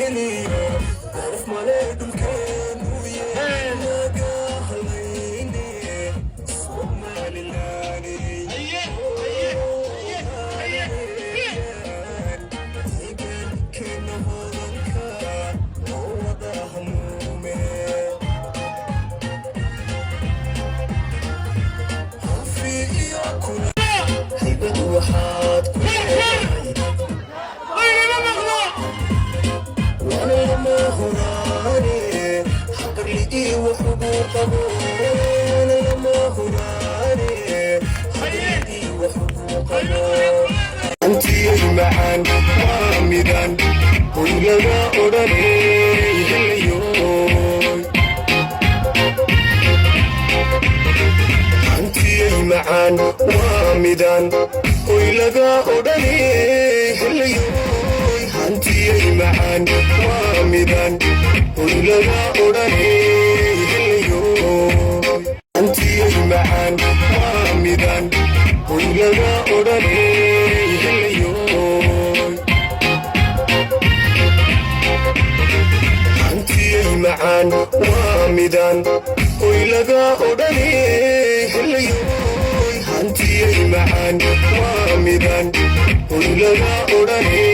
Geeliyo baraf male dhulkeenu naga halayne Somaliland. Haye, haye, haye, haye. Deegaankeena hodanka loo wada hamuume. Hanfi iyo kuna haybad waxaad ku leedahay. Laynama maqlo. Waana lama huraane xaqli iyo wax ugu qabo. Waana lama huraane xaqli iyo wax ugu qabo. Hantiyay macaan waa midaan hoy laga odhanay helayoy. Hantiyay macaan waa midaan hoy laga odhanay helayoy. Hantiyay macaan waa midaan hoy laga odhanay helayoy. Hantiyay macaan waa midaan hoy laga odhanay helayoy. Hantiyay macaan waa midaan hoy laga odhanay helayoy. Hantiyay macaan waa midaan hoy laga odhanay.